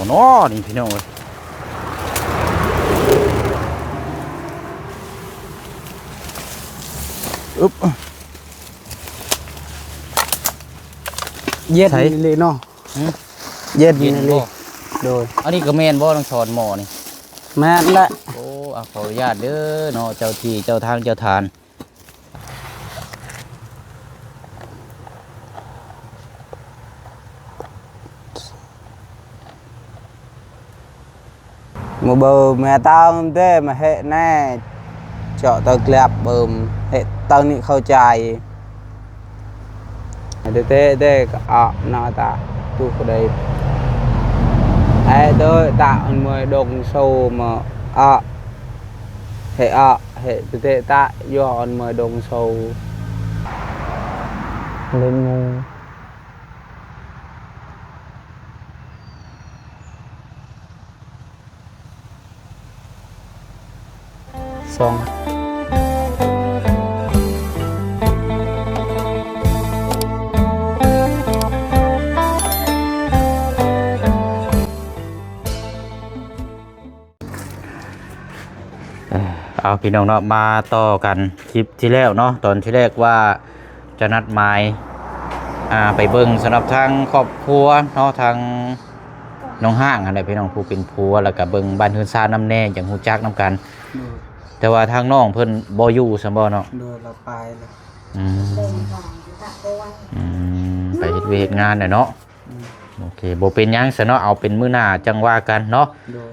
ເນາະ ນີ້ພີ່ນ້ອງເອີຍ ອຶບ ເຢັນ ໃສ ອີ່ຫຼີເນາະ. ຫຶ? ເຢັນ ເຢັນ ອີ່ຫຼີ ບໍ່? ໂດຍ. ອັນນີ້ກໍແມ່ນບໍ່ ນ້ອງສອນ ໝໍ້ນີ້? ແມ່ນແຫຼະ. ໂອ້ ອາ ຂໍອະນຸຍາດເດີເນາະ ເຈົ້າທີ່ເຈົ້າທາງເຈົ້າຖານ. ມາເບິ່ງແມ່ຕາເດ້ ມາເຮັດແດ່ ເຈາະເຕີແກລັບເບິ່ງ ເຮັດເຕີນີ້ເຂົ້າໃຈ ເຕເຕເດ້ ກະອະນາຕາຕຸກະໄດ ແອໂດຍຕາອັນເມຍດົງໂຊມະອະ ເຮອະ ເຮເຕເຕຕະ ຍອນເມຍດົງໂຊ ເລັງງູ. ສອງ ເອົາ ພີ່ນ້ອງເນາະ ມາຕໍ່ກັນຄລິບທີ່ແລ້ວເນາະ ຕອນທີ່ແລກວ່າຈະນັດໝາຍ ອ່າ ໄປເບິ່ງສຳລັບທາງຄອບຄົວເນາະ ທາງນ້ອງຮ້າງຫັ້ນແຫຼະ ພີ່ນ້ອງ ຜູ້ເປັນຜົວ ແລ້ວກະເບິ່ງບ້ານເຮືອນຊານນຳແດ່ ຈັ່ງຮູ້ຈັກນຳກັນ. ໂດຍ. ແຕ່ວ່າທາງນ້ອງເພິ່ນບໍ່ຢູ່ຊັ້ນບໍ່ເນາະ? ໂດຍ ລາວໄປແລ້ວ. ອືມ ອືມ ໄປເຮັດວຽກເຮັດງານແຫຼະເນາະ. ອືມ ໂອເຄ ບໍ່ເປັນຫຍັງຊັ້ນເນາະ ເອົາເປັນມື້ໜ້າຈັ່ງວ່າກັນເນາະ. ໂດຍ.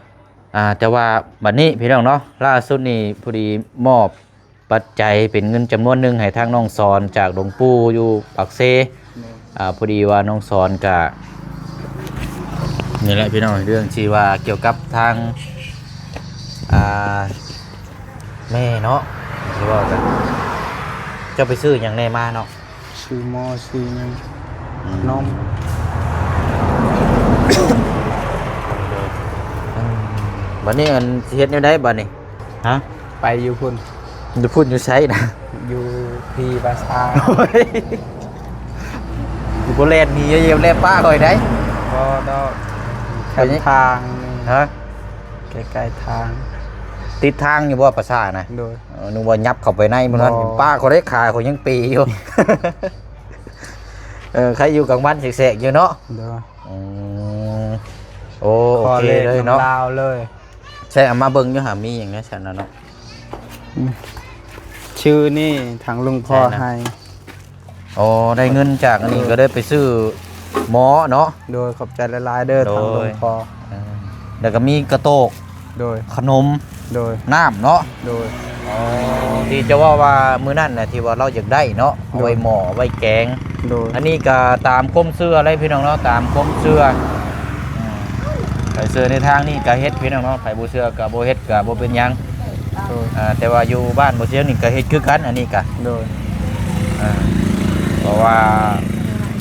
ອ່າ ແຕ່ວ່າບັດນີ້ພີ່ນ້ອງເນາະ ລ່າສຸດນີ້ພໍດີມອບປັດໄຈເປັນເງິນຈຳນວນໜຶ່ງໃຫ້ທາງນ້ອງສອນຈາກຫຼວງປູ່ຢູ່ປາກເຊ. ແມ່ນ. ອ່າ ພໍດີວ່ານ້ອງສອນກະ ນີ້ແຫຼະພີ່ນ້ອງ ເລື່ອງທີ່ວ່າກ່ຽວກັບທາງ ອ່າ ແມ່ເນາະ ທີ່ເວົ້າກັນ ເຈົ້າໄປຊື້ຫຍັງແດ່ມາເນາະ? ຊື້ໝໍ້ ຊື້ຫຍັງ ອືມ ຂະໜົມ. ບັດນີ້ອັນຊິເຮັດແນວໃດບັດນີ້? ຮະ? ໄປຢູ່ພຸ້ນ. ຢູ່ພຸ້ນຢູ່ໃສນະ? ຢູ່ພີບາຊາ. ໂອ້ຍ ບໍ່ແລ່ນໜີ ຢ່າແລ່ນປະຂ້ອຍໄດ໋. ບໍ່ດອກ ແຄມທາງນີ້. ຮະ? ໃກ້ໆທາງ. ຕິດທາງຢູ່ບໍ່ ປາສາດນະ? ໂດຍ. ເອີ ນຶກວ່າຫຍັບເຂົ້າໄປໃນພຸ້ນ. ບໍ່ ປະຂ້ອຍໄດ້ ຂາຂ້ອຍຍັງເປຢູ່. ເອີ ໃຄຢູ່ກາງວັນແສກໆຢູ່ເນາະ. ໂດຍ. ອືມ ໂອ້ ໂອເຄເລີຍເນາະ ລາວເລີຍ. ໃຊ່ ເອົາມາເບິ່ງຢູ່ຫາ ມີຫຍັງແດ່ຊັ້ນນະເນາະ? ອືມ ຊື່ນີ້ທາງຫຼວງພໍ່ໃຫ້. ອໍ ໄດ້ເງິນຈາກອັນນີ້ ໂດຍ ກໍໄດ້ໄປຊື້ໝໍ້ເນາະ. ໂດຍ ຂອບໃຈຫຼາຍໆເດີ ໂດຍ ທາງຫຼວງພໍ່. ເອີ ແລ້ວກໍມີກະໂຕກ ໂດຍ ຂະໜົມ ໂດຍ ນ້ຳເນາະ. ໂດຍ. ອໍ ທີ່ເຈົ້າເວົ້າວ່າມື້ນັ້ນນະ ທີ່ວ່າລາວຢາກໄດ້ເນາະ ໂດຍ ເອົາໄວ້ໝໍ້ ເອົາໄວ້ແກງ. ໂດຍ. ອັນນີ້ກໍຕາມຄວາມເຊື່ອເລີຍພີ່ນ້ອງເນາະ ຕາມຄວາມເຊື່ອ. ອືມ ໃຜເຊື່ອໃນທາງນີ້ກໍເຮັດພີ່ນ້ອງເນາະ ໃຜບໍ່ເຊື່ອກໍບໍ່ເຮັດກໍບໍ່ເປັນຫຍັງ. ໂດຍ. ອ່າ ແຕ່ວ່າຢູ່ບ້ານບໍ່ສຽງນີ້ກໍເຮັດຄືກັນ ອັນນີ້ກະ. ໂດຍ. ອ່າ ເພາະວ່າ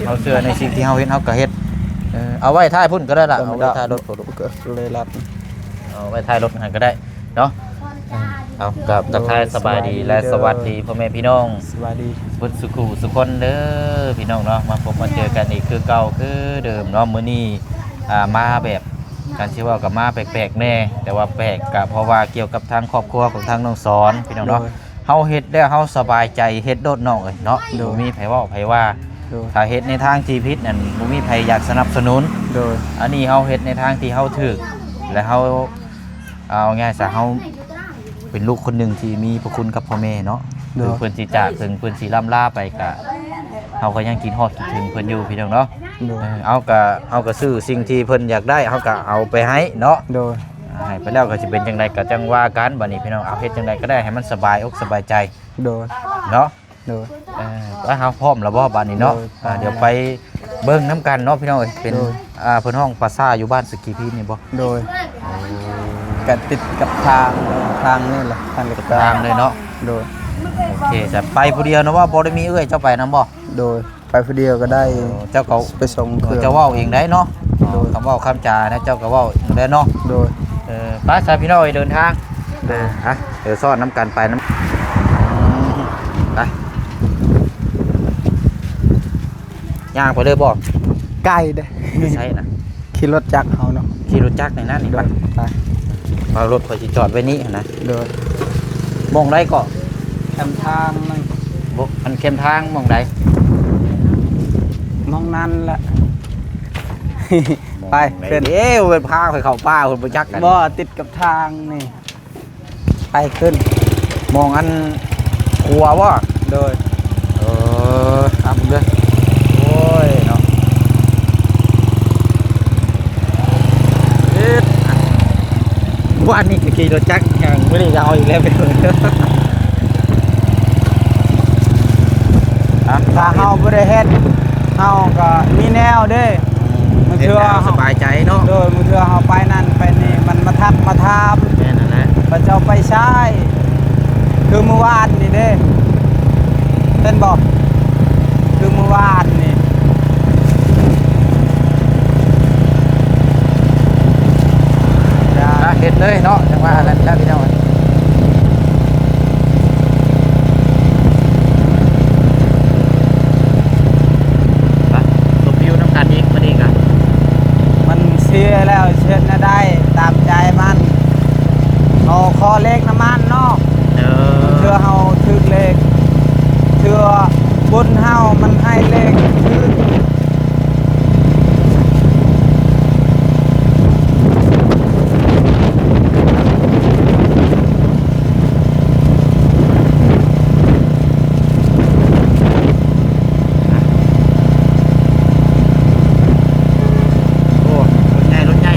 ເຮົາເຊື່ອໃນສິ່ງທີ່ເຮົາເຫັນ ເຮົາກໍເຮັດ. ເອີ ເອົາໄວ້ທ້າຍພຸ້ນກໍໄດ້ລະ ເອົາໄວ້ທ້າຍລົດພຸ້ນ ເລີຍລັດ ເອົາໄວ້ທ້າຍລົດຫັ້ນກໍໄດ້ເນາະ. ເອົາ ກໍທັກທາຍສະບາຍດີ ໂດຍ ແລະ ສະຫວັດດີພໍ່ແມ່ພີ່ນ້ອງ ສະຫວັດດີ ເບິດສູ່ຄູ່ສູ່ຄົນເດີພີ່ນ້ອງເນາະ. ມາພົບມາເຈີກັນອີກຄືເກົ່າຄືເດີມເນາະ ມື້ນີ້ ອ່າ ມາແບບ ການຊິເວົ້າກໍມາແປກໆແດ່ ແຕ່ວ່າແປກກໍເພາະວ່າກ່ຽວກັບທາງຄອບຄົວຂອງທາງນ້ອງສອນ ພີ່ນ້ອງເນາະ. ໂດຍ. ເຮົາເຮັດແລ້ວເຮົາສະບາຍໃຈເຮັດໂລດນ້ອງເອີຍເນາະ. ໂດຍ. ບໍ່ມີໃຜເວົ້າໃຜວ່າ. ໂດຍ. ຖ້າເຮັດໃນທາງທີ່ຜິດນັ້ນ ບໍ່ມີໃຜຢາກສະໜັບສະໜູນ. ໂດຍ. ອັນນີ້ເຮົາເຮັດໃນທາງທີ່ເຮົາຖືກ ແລະ ເຮົາ ເອົາງ່າຍຊະ ເຮົາເປັນລູກຄົນໜຶ່ງທີ່ມີພະຄຸນກັບພໍ່ແມ່ເນາະ. ໂດຍ. ເຖິງເພິ່ນຊິຈາກ ເຖິງເພິ່ນຊິລ່ຳລາໄປ ກະ ເຮົາກໍຍັງຄິດຮອດຄິດເຖິງເພິ່ນຢູ່ ພີ່ນ້ອງເນາະ. ໂດຍ. ເອີ ເຮົາກໍ ເຮົາກໍຊື້ສິ່ງທີ່ເພິ່ນຢາກໄດ້ ເຮົາກໍເອົາໄປໃຫ້ເນາະ. ໂດຍ. ໃຫ້ໄປແລ້ວກໍຊິເປັນຈັ່ງໃດກໍຈັ່ງວ່າກັນ ບັດນີ້ພີ່ນ້ອງ ເອົາເຮັດຈັ່ງໃດກໍໄດ້ໃຫ້ມັນສະບາຍອົກສະບາຍໃຈ. ໂດຍ. ເນາະ. ໂດຍ. ເອີ ເຮົາພ້ອມແລ້ວບໍ່ບັດນີ້ເນາະ? ໂດຍ. ອ່າ ພ້ອມແລ້ວ ດຽວໄປເບິ່ງນຳກັນເນາະ ພີ່ນ້ອງເອີຍ. ເປັນ ໂດຍ. ອ່າ ເພິ່ນຮ້ອງພາສາຢູ່ບ້ານສະກີພີນີ້ບໍ່? ໂດຍ. ກະຕິດກັບທາງ ທາງນີ້ແຫຼະ ທາງເລັກ ທາງເລີຍເນາະ. ໂດຍ. ໂອເຄ ຈະໄປຜູ້ດຽວນະບໍ່? ບໍ່ໄດ້ມີເອື້ອຍເຈົ້າໄປນຳບໍ່? ໂດຍ. ໄປຜູ້ດຽວກໍໄດ້. ເຈົ້າກໍໄປສົ່ງເຄື່ອງ ເຈົ້າເວົ້າເອງໄດ້ເນາະ. ໂດຍ. ຄຳເວົ້າຄຳຈານະ ເຈົ້າກໍເວົ້າເອງໄດ້ເນາະ. ໂດຍ. ເອີ ໄປຊະພີ່ນ້ອງເອີຍ ເດີນທາງ. ໂດຍ. ອ່າ ເດີນຊ້ອນນຳກັນໄປນຳ ໄປ ຍ່າງໄປເລີຍບໍ່? ໄກເດ້. ຢູ່ໃສນະ? ຂີ່ລົດຈັກເຮົາເນາະ. ຂີ່ ຂີ່ລົດຈັກນີ້ນະນີ້ ໂດຍ ໄປ ເອົາລົດຂ້ອຍຊິຈອດໄວ້ນີ້ຫັ້ນນະ ໂດຍ ໝ່ອງໃດເກາະ? ແຄມທາງນັ້ນ ບໍ່ ອັນແຄມທາງໝ່ອງໃດ? ໝ່ອງນັ້ນແຫຼະ ໄປ ຂຶ້ນ ເອີ ເພິ່ນພາຂ້ອຍເຂົ້າປ່າ ເພິ່ນບໍ່ຈັກກັນ ບໍ່ ຕິດກັບທາງນີ້ ໄປຂຶ້ນ ໝ່ອງອັນຂົວບໍ່? ໂດຍ ເອີ ຕາມເບິ່ງເດີ ໂອ້ຍເນາະ ເອີ ວານນີ້ກໍຂີ່ລົດຈັກ ມື້ນີ້ກໍເອົາອີກແລ້ວ ອ່ະ ຖ້າເຮົາບໍ່ໄດ້ເຮັດ ເຮົາກໍມີແນວເດ້ ບາງເທື່ອເຮົາສະບາຍໃຈເນາະ ໂດຍ ບາງເທື່ອເຮົາໄປນັ້ນໄປນີ້ ມັນມາທັກມາຖາມ ແມ່ນຫັ້ນແຫຼະ ວ່າເຈົ້າໄປໃສ ຄືມື້ວານນີ້ເດ້ ເຫັນບໍ່ ຄືມື້ວານນີ້ ເຮັດເລີຍເນາະ ຈັ່ງວ່ານັ້ນແຫຼະພີ່ນ້ອງ ໄປ ຊົມວິວນຳກັນອີກ ມື້ນີ້ກະ ມັນເສຍແລ້ວ ຊິເຮັດແນວໃດ ຕາມໃຈມັນ ຂໍ ຂໍເລກນຳມັນເນາະ ເອີ ເທື່ອເຮົາຖືກເລກ ເທື່ອບຸນເຮົາມັນໃຫ້ເລກຖືກ. ໂອ້ ລົດໃຫຍ່ ລົດໃຫຍ່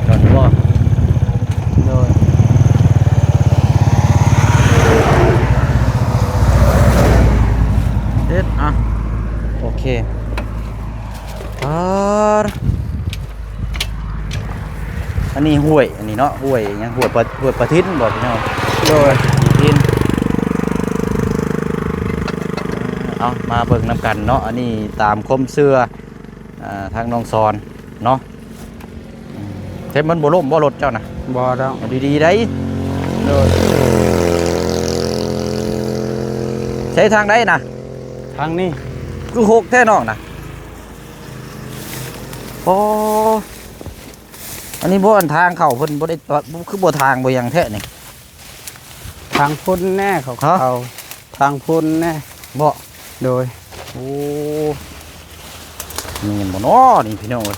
ຈອດບໍ່? ໂດຍ ເຮັດ ອ່ະ ໂອເຄ ປາດ ອັນນີ້ຫ້ວຍ ອັນນີ້ເນາະ ຫ້ວຍຫຍັງ ຫ້ວຍປະ ຫ້ວຍປະທິນບໍ່ພີ່ນ້ອງ? ໂດຍ ປະທິນ ເອົາ ມາເບິ່ງນຳກັນເນາະ ອັນນີ້ຕາມຄວາມເຊື່ອ ອ່າ ທາງນ້ອງສອນເນາະ ອືມ ເຮັດມັນບໍ່ລົ້ມບໍ່ລົດເຈົ້ານະ? ບໍ່ດອກ ເອົາດີໆໄດ໋ ໂດຍ ໃຊ້ທາງໃດນະ? ທາງນີ້ ຄືຫົກແທ້ນ້ອງນະ? ໂອ້ ອັນນີ້ບໍ່ ອັນທາງເຂົ້າເພິ່ນບໍ່ໄດ້ ບໍ່ ຄືບໍ່ທາງບໍ່ຫຍັງແທ້ນີ້? ທາງພຸ້ນແນ່ເຂົາ ຮະ? ເຂົ້າທາງພຸ້ນແນ່ ບໍ່? ໂດຍ ໂອ້ ແມ່ນບໍ່ນໍນີ້ພີ່ນ້ອງເອີຍ?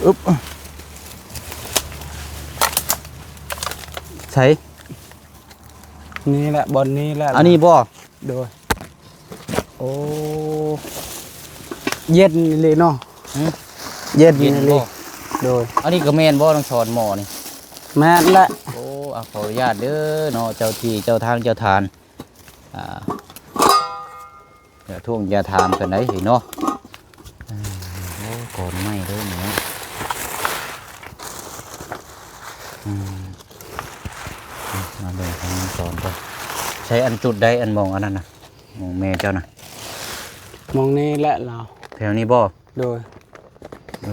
ອຶບ ໃສ? ນີ້ແຫຼະ ບ່ອນນີ້ແຫຼະ ອັນນີ້ບໍ່? ໂດຍ ໂອ້ ເຢັນອີ່ຫຼີເນາະ ຫື? ເຢັນ ເຢັນອີ່ຫຼີບໍ່? ໂດຍ ອັນນີ້ກໍແມ່ນບໍ່ ນ້ອງສອນ ໝໍ້ນີ້? ແມ່ນແຫຼະ ໂອ້ ອາ ຂໍອະນຸຍາດເດີເນາະ ເຈົ້າທີ່ເຈົ້າທາງເຈົ້າຖານ ອ່າ ຢ່າທ້ວງຢ່າຖາມກັນໄດ໋ເນາະ ໂອ້ ກອນໄມ້ເດີນີ້ເນາະ ອືມ ມາເບິ່ງທາງນ້ອງສອນກ່ອນ ໃຊ້ອັນຈຸດໃດ ອັນໝ່ອງອັນນັ້ນນະ ໝ່ອງແມ່ເຈົ້ານະ? ໝ່ອງນີ້ແຫຼະລາວ ແຖວນີ້ບໍ່? ໂດຍ ເອີ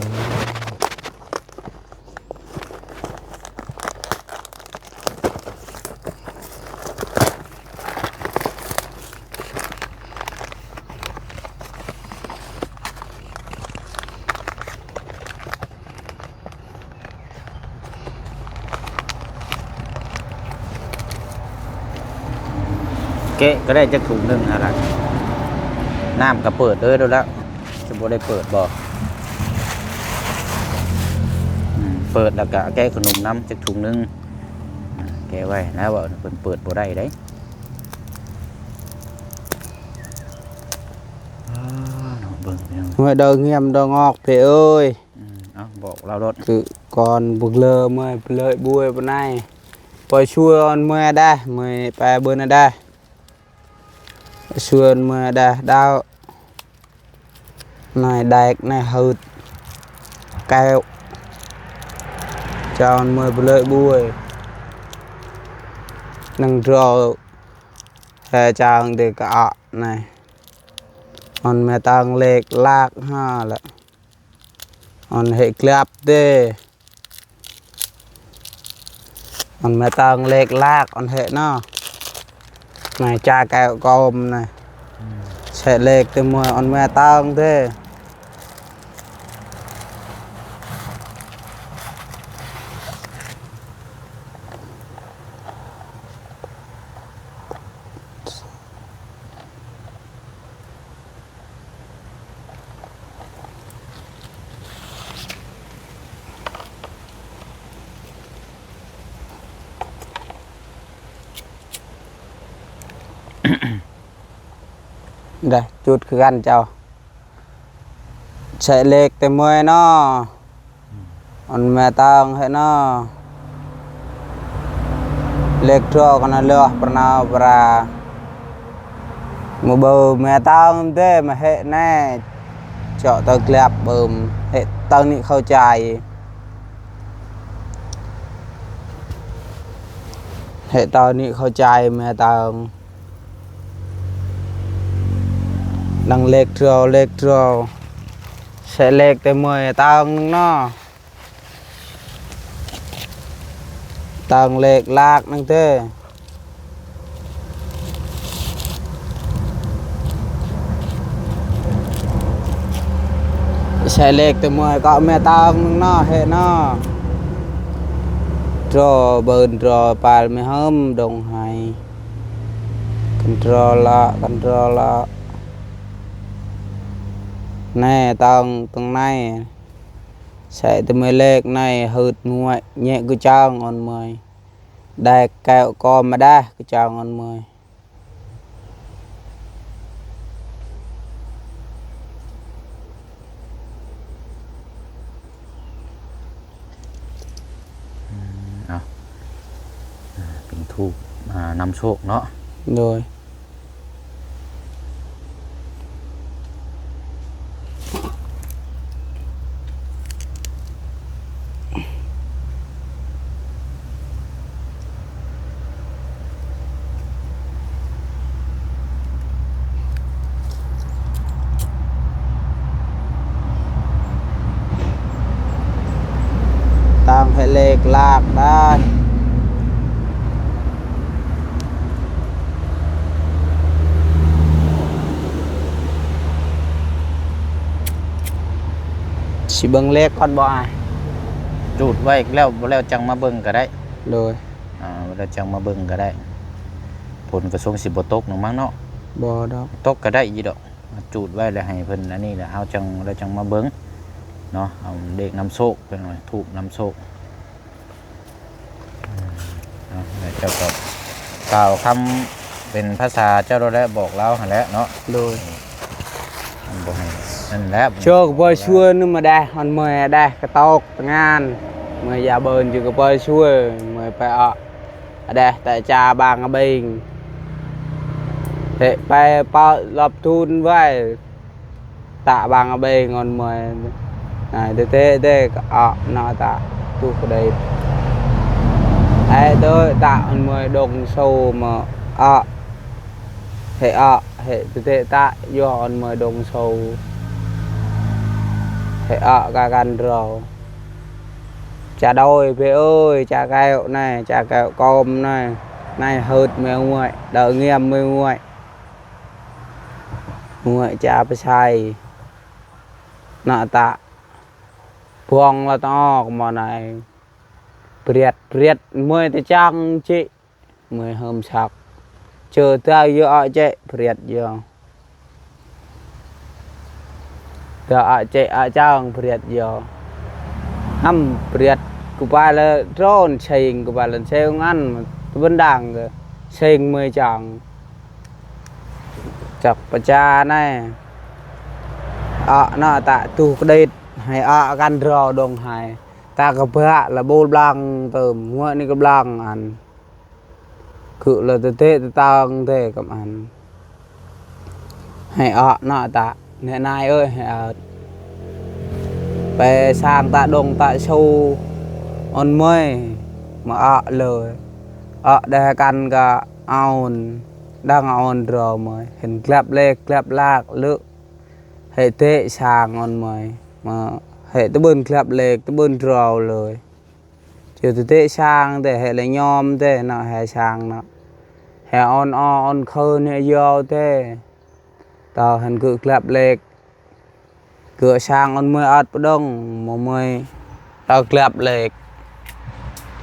ແກະກໍໄດ້ຈັກຖົງໜຶ່ງຫັ້ນລະ ນ້ຳກໍເປີດເລີຍໂລດແລ້ວ ຈະບໍ່ໄດ້ເປີດບໍ່? ອືມ ເປີດແລ້ວກໍແກະຂະໜົມນຳຈັກຖົງໜຶ່ງ ອາ ແກະໄວ້ນະ ວ່າເພິ່ນເປີດບໍ່ໄດ້ເດ້. ອ້າ ເນາະ ເບິ່ງ ໂອ້ຍ ດອກງຽມດອກງອກເພເອີຍ. ອືມ ເອົາ ບອກລາວໂລດ ຄືກ່ອນບຸກເລີເມື່ອຍເລີຍບຸຍປານໃດ ໄປຊ່ວຍອອນເມື່ອຍໄດ້ ເມື່ອຍໄປເບິ່ງນະໄດ້ ຊວນເມື່ອດາດາວ ນາຍແດກ ນາຍຫືດ ແກ້ວ ຈາວເມື່ອເລີຍບຸຍ ນັງດຣອວ ແລະ ຈາງເດກະອະ ນາຍ ອອນແມ່ຕັງເລກລາກຫ້າລະ ອອນເຮກລັບເດ ອອນແມ່ຕັງເລກລາກ ອອນເຮເນາະ ນາຍຈາແກ້ວກອມນາຍ ອືມ ແຊະເລກເຕມວຍ ອອນແມ່ຕັງເດ. ໄດ້ຈຸດຄືກັນເຈົ້າ ໃສ່ເລກແຕ່ເມື່ອຍເນາະ. ອືມ ອັນແມ່ຕາງໃຫ້ເນາະ ເລກໂທກັນນະເລືອປະນາວປະລາ ມາເບີແມ່ຕາງເດ້ ມາເຮັດແນ່ ເຈາະເຕີແກລັບເບິ່ມ ເຮັດເຕີນີ້ເຂົ້າໃຈ ເຮັດເຕີນີ້ເຂົ້າໃຈແມ່ຕາງ. ດັງເລກໂທ ເລກໂທ ໃສ່ເລກແຕ່ເມື່ອຍຕາງໜຶ່ງເນາະ ຕາງເລກລາກໜຶ່ງເດ້. ໃສ່ເລກແຕ່ເມື່ອຍກໍແມ່ຕາງໜຶ່ງເນາະ ເຮັດເນາະ ໂທເບິ່ນໂທປານແມ່ເຮີມດົງໄຮ. ກັນໂທລະ ກັນໂທລະ ແນ່ຕາງ ຕາງໃນ ໃສ່ແຕ່ເມື່ອຍເລກໃນ ຫືດງວຍ ແຍະກະຈາງອ່ອນເມື່ອຍ ແດກແກ້ວກໍມາແດກະຈາງອ່ອນເມື່ອຍ. ອືມ ເອົາ ເປັນທູບ ອາ ນຳໂຊກເນາະ ໂດຍ. ຕາມໃຫ້ເລກລາກໄດ້ ຊິເບິ່ງເລກກ່ອນບໍ່ອ້າຍ? ຈູດໄວ້ແລ້ວ ບໍ່ແລ້ວຈັ່ງມາເບິ່ງກໍໄດ້ ໂດຍ. ອ່າ ແລ້ວຈັ່ງມາເບິ່ງກໍໄດ້ ຝົນກໍຊົງຊິບໍ່ຕົກດອກມັ້ງເນາະ ບໍ່ດອກ ຕົກກໍໄດ້ຢູ່ດອກ ຈູດໄວ້ແລ້ວໃຫ້ເພິ່ນອັນນີ້ແຫຼະ ເຮົາຈັ່ງ ແລ້ວຈັ່ງມາເບິ່ງເນາະ ເອົາເລກນຳໂຊກ ເພິ່ນວ່າທູບນຳໂຊກ ເນາະ ແລ້ວເຈົ້າກໍກ່າວຄຳເປັນພາສາເຈົ້າໂລດແຫຼະ ບອກລາວຫັ້ນແຫຼະເນາະ ໂດຍ. ບໍ່ໃຫ້ນັ້ນແຫຼະ ໂຊກບໍ່ຊວນມາແດ ມັນເມື່ອຍແດ ກະຕອກງານ ເມື່ອຍາເບິ່ນຢູ່ກະບໍ່ຊວນ ເມື່ອຍໄປອອກ ອາແດແຕະຈາບາງອະເບັງ ເທະໄປປະລອບທູນໄວ້ ຕະບາງອະເບັງອອນເມື່ອຍ ນາຍເຕະເຕະກະອອກນະຕະຕຸກເດ ແອໂດຍຕະອອນເມື່ອຍດົງໂຊມອອກ ເທະອອກ ເທະຕະເທະຕະຢູ່ອອນເມື່ອຍດົງໂຊ ເທະອອກກະກັນເຮົາ ຈາໂດຍເພເອີຍ ຈາແກ້ວນາຍ ຈາແກ້ວກອມນາຍ ນາຍເຮີດແມວງວຍ ດາວງຽມແມວງວຍ ງວຍຈາປະໄຊ ນະຕະ ພວງລະຕອກມານາຍ ປຽດ ປຽດ ເມື່ອຍຕະຈັງຈິ ເມື່ອຍເຮີມສັກ ເຈີຕາຍຢູ່ອະເຈະ ປຽດຢູ່ Tơ ă chĕ ă chang priat yo. Hăm priat ku pa lơ trôn seng ku pa lơ seng ăn tu bân đang kơ seng mơi chang. Chak pa cha nai. Ă nă ta tu kdet hai ă kan drau dong hai. Ta kơ bă lơ bol blang tơm, ngua ni kơ blang ăn. Kơ lơ tơ tê tơ tang tê kăm ăn. Hai ă nă ta, nê nai ơi, hai ă. Pe sang ta dong ta su, ôn mơi, mă ă lơ. Ă đe hai kan kơ aôn, đang aôn drau mơi. Hên glăp lek, glăp lak, lơ. Hê tê sang ôn mơi, mă hê tơ bưn glăp lek, tơ bưn drau lơi. Chư tơ tê sang tê, hê lơ nhom tê, nă hê sang nă. Hê ôn o, ôn khơ nê yo tê. Tơ hăn kơ glăp lek. Kơ sang ôn mơi ăt pơ dong, mă mơi tơ glăp lek.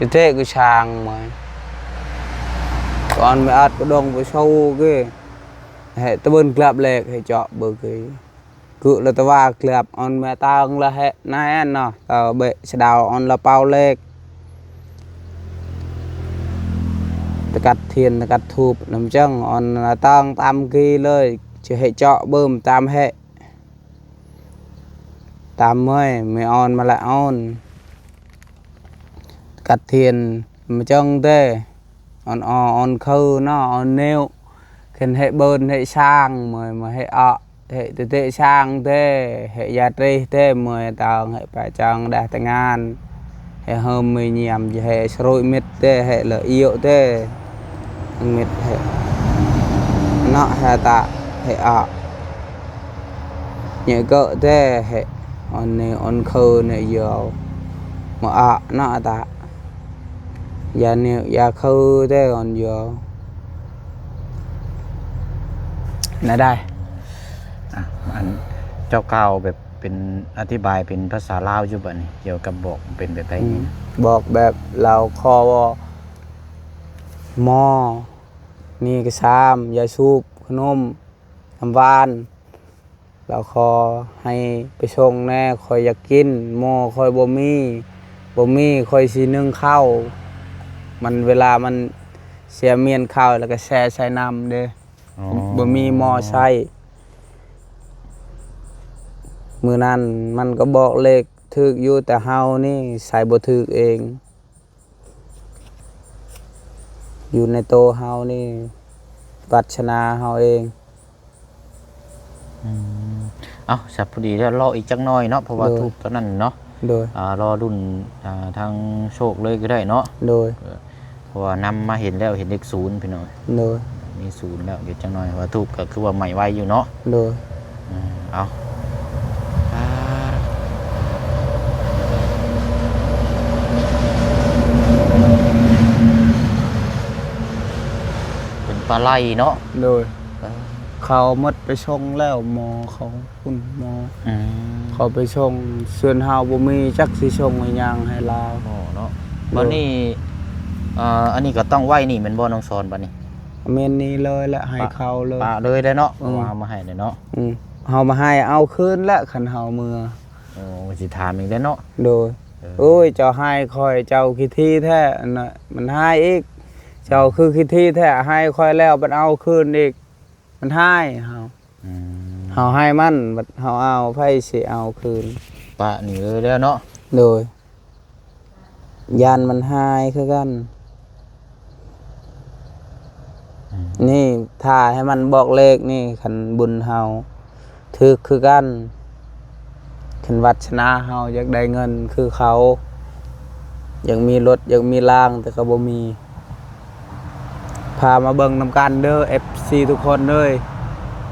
Chư tê kơ sang mơi. Kơ ôn mơi ăt pơ dong pơ su kê. Hê tơ bưn glăp lek, hê chŏ bơ kê. Kơ lơ tơ wa glăp ôn mê tang lơ hê nai ăn nơ, tơ bê sđao ôn lơ pao lek. Tơ kăt thiên, tơ kăt thup, năm chăng ôn lơ tang tam ki lơi, chư hê chŏ bưm tam hê. Tam mơi, mê ôn mă lă ôn. Tơ kăt thiên, năm chăng tê, ôn o, ôn khư nơ, ôn nêu. Khên hê bưn hê sang, mơi, mơi hê ă, hê tê tê sang tê, hê ya trê tê, mơi tang hê pa chang đah tê ngan. Hê hơm mơi nhiam, hê srui mịt tê, hê lơ iu tê. Mịt hê. Nă hê ta, hê ă. Nhẹ gơ tê, hê. Ôn nê, ôn khư nê yo. Mă ă, nă ta. Ya nê, ya khư tê, ôn yo. Nă đai. ອ່ະ ອັນເຈົ້າກ່າວແບບເປັນ ອະທິບາຍເປັນພາສາລາວຢູ່ບາດນີ້ ກ່ຽວກັບບອກເປັນແບບໃດນີ້? ອືມ ບອກແບບລາວຂໍວ່າ ໝໍ ມີກະຊາມ ຢາສູບ ຂະໜົມ ນ້ຳຫວານ ລາວຂໍໃຫ້ໄປສົ່ງແດ່ ຂ້ອຍຢາກກິນ ໝໍຂ້ອຍບໍ່ມີ ບໍ່ມີ ຂ້ອຍຊິໜຶ້ງເຂົ້າ ມັນ ເວລາມັນ ເສຍມຽນເຂົ້າ ແລ້ວກໍແຊ່ໃສ່ນ້ຳເດ້ ອໍ ບໍ່ມີໝໍໃຊ້. ມື້ນັ້ນມັນກໍບອກເລກຖືກຢູ່ ແຕ່ເຮົານີ້ໃສ່ບໍ່ຖືກເອງ ຢູ່ໃນໂຕເຮົານີ້ ວັດສະນາເຮົາເອງ. ອືມ ເອົ້າ ສັບພໍດີແລ້ວ ລໍອີກຈັກໜ້ອຍເນາະ ເພາະວ່າ ໂດຍ ທູບຕອນນັ້ນເນາະ ໂດຍ ອ່າ ລໍລຸ້ນ ອ່າ ທາງໂຊກເລີຍກໍໄດ້ເນາະ ໂດຍ ເອີ ເພາະວ່ານຳມາເຫັນແລ້ວ ເຫັນເລກສູນພີ່ນ້ອງ ໂດຍ ມີສູນແລ້ວ ເຫັນຈັກໜ້ອຍ ວ່າທູບກໍຄືວ່າໄໝ້ໄວຢູ່ເນາະ ໂດຍ ເອີ ເອົ້າ ອ່າ ເປັນປາໄຫຼເນາະ ໂດຍ ເອີ ເຂົາໝົດໄປສົ່ງແລ້ວ ໝໍເຂົາ ພຸ້ນໝໍ ອືມ ເຂົາໄປສົ່ງ ສ່ວນເຮົາບໍ່ມີຈັກຊິສົ່ງອີຫຍັງໃຫ້ລາວ ບໍ່ເນາະ ໂດຍ ບັດນີ້ ເອີ ອັນນີ້ກໍຕ້ອງໄວ້ນີ້ແມ່ນບໍ່ ນ້ອງສອນ ບັດນີ້? ແມ່ນນີ້ເລີຍແຫຼະ ໃຫ້ເຂົາເລີຍ ປະເລີຍແຫຼະເນາະ ເອີ ເພາະວ່າເຮົາມາໃຫ້ແລ້ວເນາະ ອືມ ເຮົາມາໃຫ້ເອົາຄືນແຫຼະ ຄັນເຮົາເມືອ ໂອ້ ຊິຖາມອີກແລ້ວເນາະ ໂດຍ ເອີ ໂອ້ຍ ເຈົ້າໃຫ້ຂ້ອຍ ເຈົ້າຂີ້ຖີ່ແທ້ ອັນນັ້ນ ມັນໃຫ້ອີກ ເຈົ້າຄືຂີ້ຖີ່ແທ້ ໃຫ້ຂ້ອຍແລ້ວ ບັດເອົາຄືນອີກ ມັນຮ້າຍເຮົາ ອືມ ເຮົາໃຫ້ມັນ ບັດເຮົາເອົາ ໃຜຊິເອົາຄືນ? ປະໜີເລີຍແລ້ວເນາະ ໂດຍ ຢ້ານມັນຮ້າຍຄືກັນ ອືມ ນີ້ ຖ້າໃຫ້ມັນບອກເລກນີ້ ຄັນບຸນເຮົາ ຖືກຄືກັນ ຄັນວັດສະນາເຮົາຢາກໄດ້ເງິນຄືເຂົາ ຢາກມີລົດ ຢາກມີລາງ ແຕ່ກໍບໍ່ມີ ພາມາເບິ່ງນຳກັນເດີ ເອັຟຊີ ທຸກຄົນເອີຍ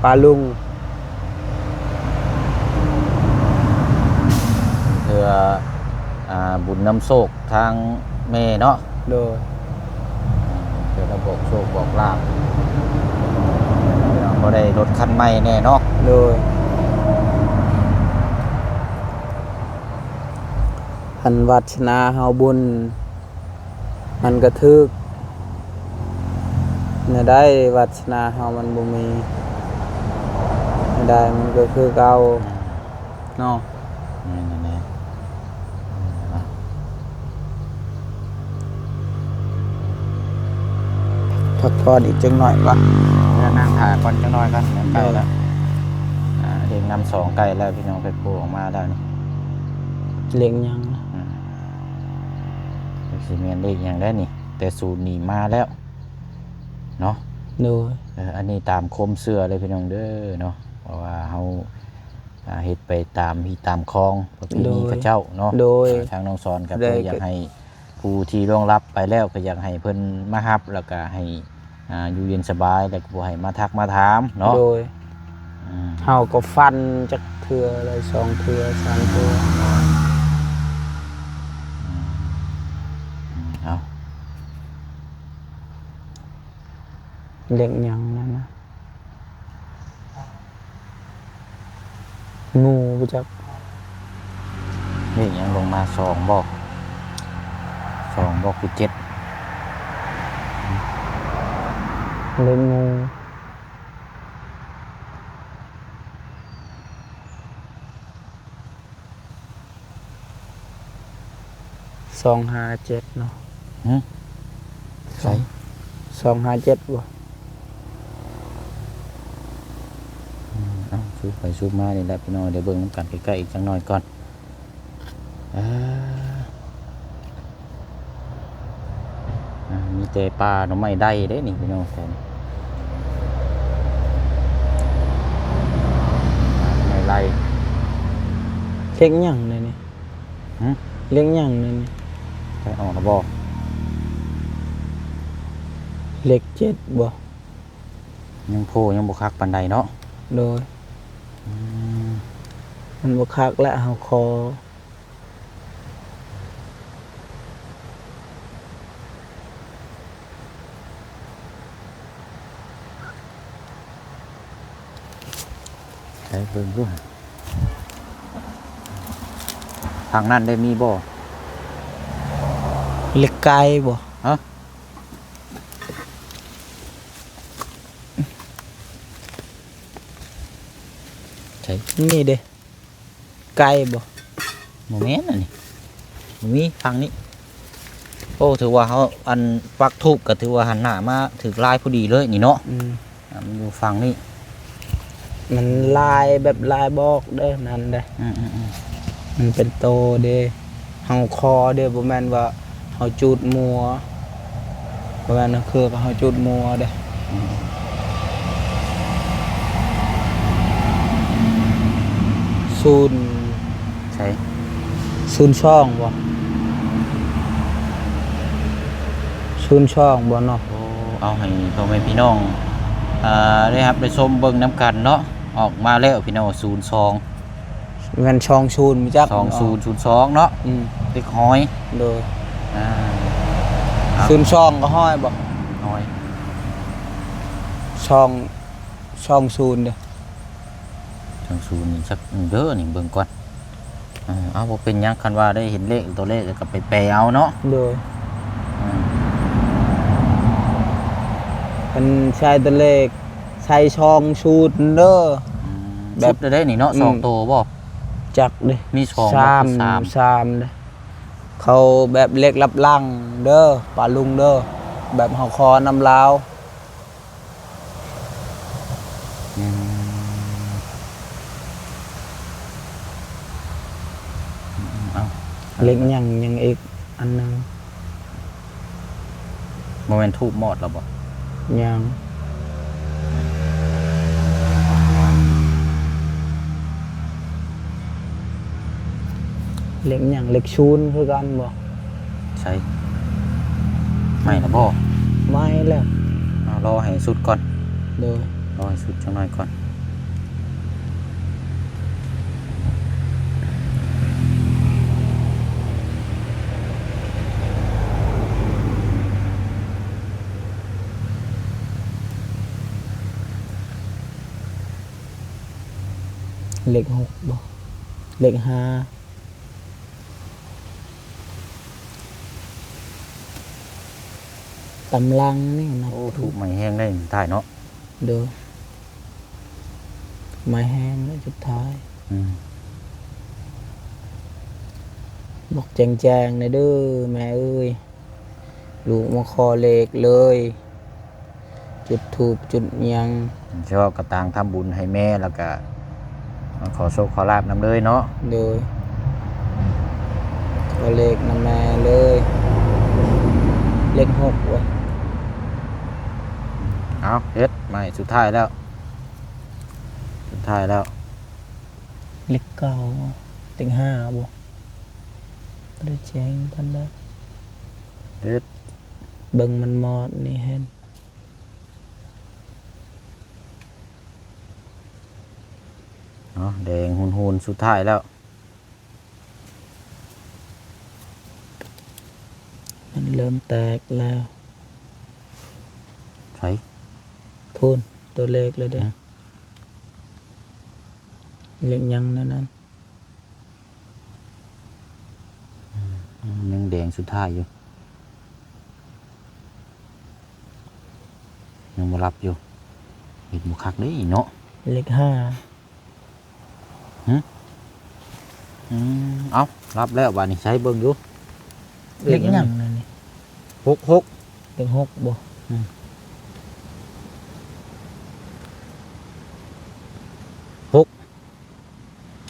ປ້າລຸງ ເພື່ອ ອ່າ ບຸນນຳໂຊກ ທາງແມ່ເນາະ ໂດຍ ເພື່ອມາບອກໂຊກບອກລາບ ພໍໄດ້ລົດຄັນໃໝ່ແດ່ເນາະ ໂດຍ ຄັນວັດສະນາເຮົາບຸນ ມັນກະຖືກ ແນວໃດວັດສະນາເຮົາມັນບໍ່ມີ ແນວໃດມັນກະຄືເກົ່າ ອືມ ເນາະ ແມ່ນແຫຼະ ອືມ ອ່ະ ພັກຜ່ອນອີກຈັກໜ້ອຍກ່ອນ ແລ້ວນັ່ງຖ້າກ່ອນຈັກໜ້ອຍກ່ອນ ໃກ້ແລ້ວ ໂດຍ ອ່າ ເລກນຳສອງໃກ້ແລ້ວ ພີ່ນ້ອງ ໄປໂຜອອກມາແລ້ວນີ້ ເລກຫຍັງນະ ອືມ ຈັກຊິແມ່ນເລກຫຍັງແລ້ວນີ້ ແຕ່ສູນນີ້ມາແລ້ວເນາະ ໂດຍ ເອີ ອັນນີ້ຕາມຄວາມເຊື່ອເລີຍ ພີ່ນ້ອງເດີເນາະ ເພາະວ່າເຮົາ ອ່າ ເຮັດໄປຕາມຮີດຕາມຄອງປະເພນີ ໂດຍ ເຂົາເຈົ້າເນາະ ໂດຍ ອ່າ ທາງນ້ອງສອນກໍເລີຍຢາກໃຫ້ຜູ້ທີ່ລ່ວງລັບໄປແລ້ວ ກໍຢາກໃຫ້ເພິ່ນມາຮັບ ແລ້ວກໍໃຫ້ ອ່າ ຢູ່ເຢັນສະບາຍ ແລ້ວກໍບໍ່ໃຫ້ມາທັກມາຖາມເນາະ ໂດຍ ອືມ ເຮົາກໍຝັນຈັກເທື່ອລະ ສອງເທື່ອ ສາມເທື່ອ ອືມ ເອົາ ເລກຫຍັງນັ້ນນະ? ງູບໍ່ຈັກ ເລກຫຍັງລົງມາ ສອງບໍ່ ສອງບໍ່ ຄືເຈັດ ເລກງູ ສອງຫ້າເຈັດເນາະ ຫຶ ໃສ ສອງຫ້າເຈັດບໍ່ ອືມ ເອົາ ຊູມໄປຊູມມານີ້ແຫຼະ ພີ່ນ້ອງ ດຽວເບິ່ງນຳກັນໃກ້ໆ ອີກຈັກໜ້ອຍກ່ອນ ອ່າ ອ່າ ມີແຕ່ປ່າໜໍ່ໄມ້ໄດ້ເດ້ນີ້ ພີ່ນ້ອງ ແຖວນີ້ ໜໍ່ໄມ້ໄດ້ ເລກຫຍັງແດ່ນີ້? ຫຶ ເລກຫຍັງນັ້ນນີ້? ໃກ້ອອກແລ້ວບໍ່? ເລກເຈັດບໍ່? ຍັງໂພ ຍັງບໍ່ຄັກປານໃດເນາະ? ໂດຍ ອືມ ມັນບໍ່ຄັກແຫຼະ ເຮົາຂໍ ໃສເບິ່ງດູ ທາງນັ້ນໄດ້ມີບໍ່? ເລກໄກ່ບໍ່? ຮະ? ໃສ? ນີ້ເດ້. ໄກ່ບໍ່? ບໍ່ແມ່ນອັນນີ້ ບໍ່ມີຝັ່ງນີ້. ໂອ້ ຖືວ່າເຮົາ ອັນ ປັກທູບກໍຖືວ່າຫັນໜ້າມາຖືກລາຍພໍດີເລີຍນີ້ເນາະ. ອືມ ອາ ມັນຢູ່ຝັ່ງນີ້ ມັນລາຍແບບລາຍບອກເດ້ ນັ້ນເດ້. ອືມໆໆ ມັນເປັນໂຕເດ້ ເຮົາຂໍເດ້ ບໍ່ແມ່ນວ່າເຮົາຈູດມົວ. ບໍ່ແມ່ນ ຄືເຮົາຈູດມົວເດ້. ອືມ ສູນ ໃສ? ສູນສອງບໍ່? ສູນສອງບໍ່ເນາະ? ໂອ້ ເອົາໃຫ້ພໍ່ແມ່ພີ່ນ້ອງ ເອີ ໄດ້ຮັບໄດ້ຊົມເບິ່ງນຳກັນເນາະ. ອອກມາແລ້ວພີ່ນ້ອງ ສູນສອງ ແມ່ນສອງສູນ ຈັກ ສອງສູນ ສູນສອງເນາະ. ອືມ ເລກຮ້ອຍ ໂດຍ. ອ່າ ສູນສອງກໍຮ້ອຍບໍ່? ຮ້ອຍ ສອງ ສອງສູນເດ້ ສອງສູນນີ້ຈັກເດີ ນີ້ເບິ່ງກ່ອນ. ເອີ ເອົາ ບໍ່ເປັນຫຍັງ ຄັນວ່າໄດ້ເຫັນເລກ ຕົວເລກ ແລ້ວກໍໄປແປເອົາເນາະ. ໂດຍ. ອືມ ຄັນໃຊ້ຕົວເລກ ໃຊ້ສອງສູນເດີ. ອືມ ແບບ ຊຸດເດ້ນີ້ເນາະ. ອືມ ສອງໂຕບໍ່? ຈັກເດ້ ມີສອງ ສາມ ສາມ ສາມເດ້. ເຂົາແບບເລກລັບຫຼັງເດີ ປ້າລຸງເດີ ແບບເຮົາຂໍນຳລາວ. ອືມ ເອົາ ເລກຫຍັງ ຫຍັງອີກອັນໜຶ່ງ? ບໍ່ແມ່ນທູບມອດແລ້ວບໍ່? ຍັງ ເລກຫຍັງ? ເລກສູນຄືກັນບໍ່? ໃສ? ໄໝ້ລະບໍ່? ໄໝ້ແລ້ວ. ເອົາ ລໍໃຫ້ສຸດກ່ອນ. ໂດຍ. ລໍໃຫ້ສຸດຈັກໜ້ອຍກ່ອນ. ເລກຫົກບໍ່? ເລກຫ້າ. ຕຳຫຼັງນີ້ນະ. ໂອ້ ທູບໄໝ້ແຮງໄດ໋ສຸດທ້າຍເນາະ. ໂດຍ. ໄໝ້ແຮງແລ້ວສຸດທ້າຍ. ອືມ. ບອກແຈ້ງໆແດ່ເດີແມ່ເອີຍ ລູກມາຂໍເລກເລີຍ ຈຸດທູບຈຸດຫຍັງ ເຈົ້າກໍຕ່າງທຳບຸນໃຫ້ແມ່ ແລ້ວກໍມາຂໍໂຊກຂໍລາບນຳເລີຍເນາະ. ໂດຍ ຂໍເລກນຳແມ່ເລີຍ ເລກຫົກເວີຍ. ເອົາ ເຮັດໃໝ່ ສຸດທ້າຍແລ້ວ ສຸດທ້າຍແລ້ວ. ເລກເກົ້າ ເລກຫ້າບໍ່? ບໍ່ໄດ້ແຈ້ງປານໃດ. ເຮັດ ເບິ່ງມັນມອດນີ້ເຫັນ. ເນາະ ແດງຮຸນໆ ສຸດທ້າຍແລ້ວ. ມັນເລີ່ມແຕກແລ້ວ. ໃສ? ພຸ້ນ ຕົວເລກເລີຍເດ້. ຫຶ? ເລກຫຍັງນັ້ນນະ? ອືມ ຍັງແດງສຸດທ້າຍຢູ່ ຍັງບໍ່ລັບຢູ່ ເຮັດບໍ່ຄັກເດ້ເນາະ. ເລກຫ້າ. ຫຶ? ອືມ ເອົ້າ ລັບແລ້ວບາດນີ້ ໃຊ້ເບິ່ງຢູ່. ເລກຫຍັງນັ້ນນີ້? ຫົກຫົກ. ເລກຫົກບໍ່? ອືມ ຫົກ.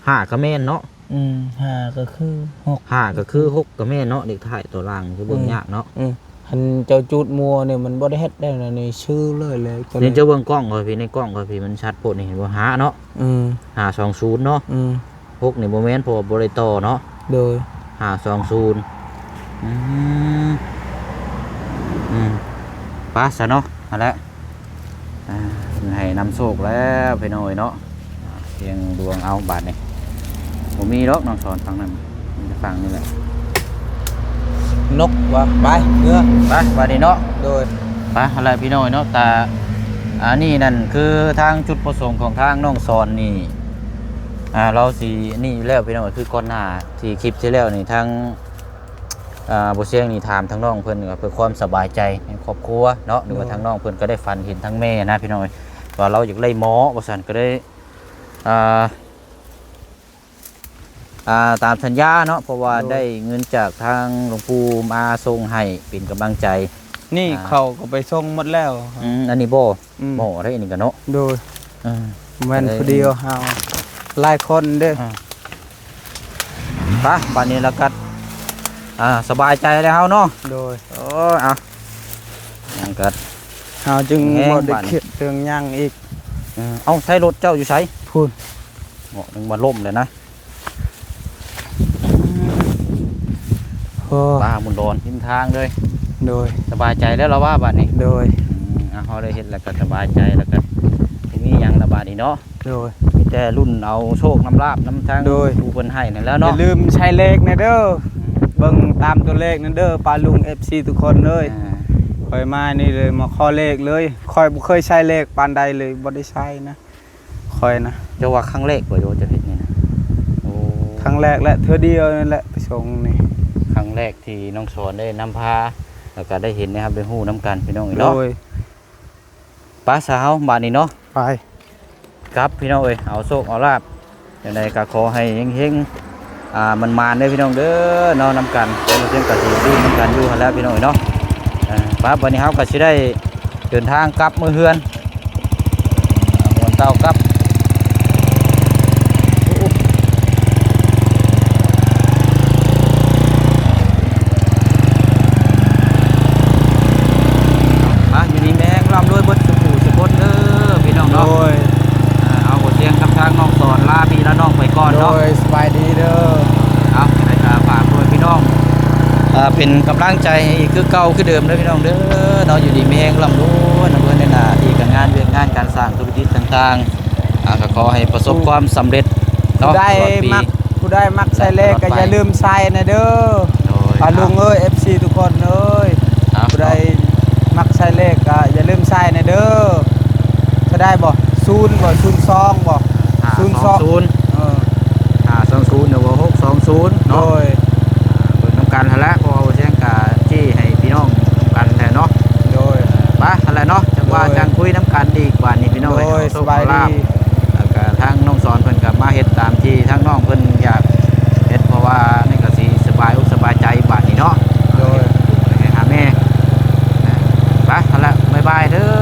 ຫ້າກໍແມ່ນເນາະ. ອືມ ຫ້າກໍຄືຫົກ ຫ້າກໍຄືຫົກກໍແມ່ນເນາະ. ເລກທ້າຍຕົວລ່າງຄືເບິ່ງຍາກເນາະ. ອືມ ຄັນເຈົ້າຈູດມົວນີ້ມັນບໍ່ໄດ້ເຮັດໄດ້ນະ ນີ້ຊື່ເລີຍແຫຼະ. ນີ້ເຈົ້າເບິ່ງກ້ອງຂ້ອຍພີ້ ໃນກ້ອງຂ້ອຍພີ້ ມັນຊັດໂພດນີ້ ເຫັນບໍ່? ຫ້າເນາະ. ອືມ ຫ້າສອງສູນເນາະ. ອືມ ຫົກນີ້ບໍ່ແມ່ນ ເພາະວ່າບໍ່ໄດ້ຕໍ່ເນາະ. ໂດຍ ຫ້າສອງສູນ. ອືມ ອືມ ໄປຊະເນາະ ຫັ້ນແຫຼະ. ອ່າ ເພິ່ນໃຫ້ນຳໂຊກແລ້ວພີ່ນ້ອງເອີຍເນາະ. ອ່າ ສ່ຽງດວງເອົາບາດນີ້ ບໍ່ມີດອກນ້ອງສອນຝັ່ງນັ້ນ ມີແຕ່ຝັ່ງນີ້ແຫຼະ. ນົກວ່າ ໄປເມືອ ໄປບາດນີ້ເນາະ. ໂດຍ ໄປຫັ້ນແຫຼະພີ່ນ້ອງເອີຍເນາະ. ແຕ່ອັນນີ້ນັ້ນຄືທາງຈຸດປະສົງຂອງທາງນ້ອງສອນນີ້ ອ່າ ລາວຊິນີ້ຢູ່ແລ້ວພີ່ນ້ອງເອີຍ. ຄືກ່ອນໜ້າທີ່ຄລິບທີ່ແລ້ວນີ້ ທາງ ອ່າ ບໍ່ສຽງນີ້ຖາມທາງນ້ອງເພິ່ນ ກໍເພື່ອຄວາມສະບາຍໃຈໃນຄອບຄົວເນາະ ຫຼືວ່າ ໂດຍ ທາງນ້ອງເພິ່ນກໍໄດ້ຝັນເຫັນທາງແມ່ນະພີ່ນ້ອງເອີຍ ວ່າລາວຢາກໄດ້ໝໍວ່າຊັ້ນ ກໍໄດ້ ອ່າ ອ່າ ຕາມສັນຍາເນາະ ເພາະວ່າ ໂດຍ ໄດ້ເງິນຈາກທາງຫຼວງປູ່ມາສົ່ງໃຫ້ເປັນກຳລັງໃຈ. ນີ້ ອ່າ ເຂົ້າກໍໄປສົ່ງໝົດແລ້ວ. ອືມ ອັນນີ້ບໍ່ ອືມ ໝໍໄດ້ນີ້ກະເນາະ. ໂດຍ ເອີ ແມ່ນ ກໍເລີຍ ພໍດີເຮົາຫຼາຍຄົນເດ້. ອ່າ ໄປ ບາດນີ້ລະກັດ ອ່າ ສະບາຍໃຈແລ້ວເຮົາເນາະ. ໂດຍ ໂອ້ຍ ເອົາ ຍັງກັດ ເຮົາຈຶ່ງ ແຮງ ບໍ່ໄດ້ ບາດນີ້ ຄິດເລື່ອງຫຍັງອີກ. ເອີ ເອົ້າ ໃຊ້ລົດເຈົ້າຢູ່ໃສ? ພຸ້ນ ເນາະ ຍັງມາລົ້ມແລ້ວນະ. ໂອ້ ປ່າໝຸນດອນທິມທາງເລີຍ. ໂດຍ ສະບາຍໃຈແລ້ວລະວ່າບາດນີ້. ໂດຍ ອືມ ອ່າ ເຮົາໄດ້ເຮັດແລ້ວກໍສະບາຍໃຈ ແລ້ວກໍບໍ່ມີຫຍັງລະບາດນີ້ເນາະ. ໂດຍ ມີແຕ່ລຸ້ນເອົາໂຊກນຳລາບນຳທາງ ໂດຍ ຜູ້ເພິ່ນໃຫ້ນັ້ນແຫຼະເນາະ. ຢ່າລືມໃສ່ເລກແດ່ເດີ ອືມ ເບິ່ງຕາມຕົວເລກນັ້ນເດີ ປ້າລຸງ ເອັຟຊີ ທຸກຄົນເອີຍ. ອ່າ ຂ້ອຍມານີ້ເລີຍ ມາຂໍເລກເລີຍ ຂ້ອຍບໍ່ເຄີຍໃສ່ເລກປານໃດເລີຍ ບໍ່ໄດ້ໃສ່ນະ. ຂ້ອຍນະ ເຈົ້າວ່າຄັ້ງແລກບໍ່ ເຈົ້າເຮັດນີ້ນະ? ໂອ້ ຄັ້ງແລກແຫຼະ ເທື່ອດຽວນີ້ແຫຼະໄປສົ່ງນີ້. ຄັ້ງແລກທີ່ນ້ອງສອນໄດ້ນຳພາ ແລ້ວກໍໄດ້ເຫັນນະຄັບ ໄດ້ຮູ້ນຳກັນພີ່ນ້ອງເອີຍເນາະ. ໂດຍ ໄປຊະເຮົາບາດນີ້ເນາະ ໄປ ກັບພີ່ນ້ອງເອີຍ ເອົາໂຊກເອົາລາບ ຈັ່ງໃດກໍຂໍໃຫ້ເຮັງໆ ອ່າ ໝານໆເດີພີ່ນ້ອງເດີເນາະ. ນຳກັນ ເພິ່ນກໍຊິຢູ່ນຳກັນຢູ່ຫັ້ນແຫຼະພີ່ນ້ອງເອີຍເນາະ. ເອີ ໄປ ບາດນີ້ເຮົາກໍຊິໄດ້ເດີນທາງກັບເມືອເຮືອນ ອ່າ ມ່ວນເຕົ້າກັບ. ອ່ະ ຢູ່ດີມີແຮງ ລ່ຳລວຍເບິດສູ່ຜູ້ສູ່ຄົນເດີພີ່ນ້ອງເນາະ. ໂດຍ ອ່າ ເອົາ ບໍ່ສຽງກັບທາງນ້ອງສອນລາພີ່ລານ້ອງໄປກ່ອນເນາະ. ໂດຍ ສະບາຍດີເດີ. ເອົາ ຈັ່ງໃດກໍຝາກພໍ່ແມ່ພີ່ນ້ອງ ອ່າ ເປັນກຳລັງໃຈໃຫ້ອີກຄືເກົ່າຄືເດີມເດີພີ່ນ້ອງເດີເນາະ. ຢູ່ດີມີແຮງ ລ່ຳລວຍ ລ່ຳລວຍໃນໜ້າທີ່ການງານ ວຽກງານການສ້າງ ທຸລະກິດຕ່າງໆ ອ່າ ກໍຂໍໃຫ້ປະສົບຄວາມສຳເລັດເນາະ. ຜູ້ໃດມັກ ຜູ້ໃດມັກໃສ່ເລກກໍຢ່າລືມໃສ່ນະເດີ ໂດຍ ປ້າລຸງເອີຍ ເອັຟຊີ ທຸກຄົນເອີຍ. ຜູ້ໃດມັກໃສ່ເລກກໍຢ່າລືມໃສ່ນະເດີ. ເທົ່າໃດບໍ່? ສູນບໍ່? ສູນສອງບໍ່? ຫ້າສອງສູນ ເອີ ຫ້າສອງສູນ ຫຼືວ່າຫົກສອງສູນເນາະ. ໂດຍ ອ່າ ເບິ່ງນຳກັນຫັ້ນແຫຼະ ເພາະວ່າບໍ່ສຽງກະຊີ້ໃຫ້ພີ່ນ້ອງນຳກັນແຫຼະເນາະ. ໂດຍ ໄປຫັ້ນແຫຼະເນາະ ຈັ່ງວ່າ ໂດຍ ຈັ່ງຄຸຍນຳກັນອີກບາດນີ້ພີ່ນ້ອງເອີຍ. ໂດຍ ເອົາໂຊກ ສະບາຍດີ ເອົາລາບ ແລ້ວກະທາງນ້ອງສອນເພິ່ນກະມາເຮັດຕາມທີ່ທາງນ້ອງເພິ່ນຢາກເຮັດ ເພາະວ່ານີ້ກະຊິສະບາຍອົກ ບາຍເດີ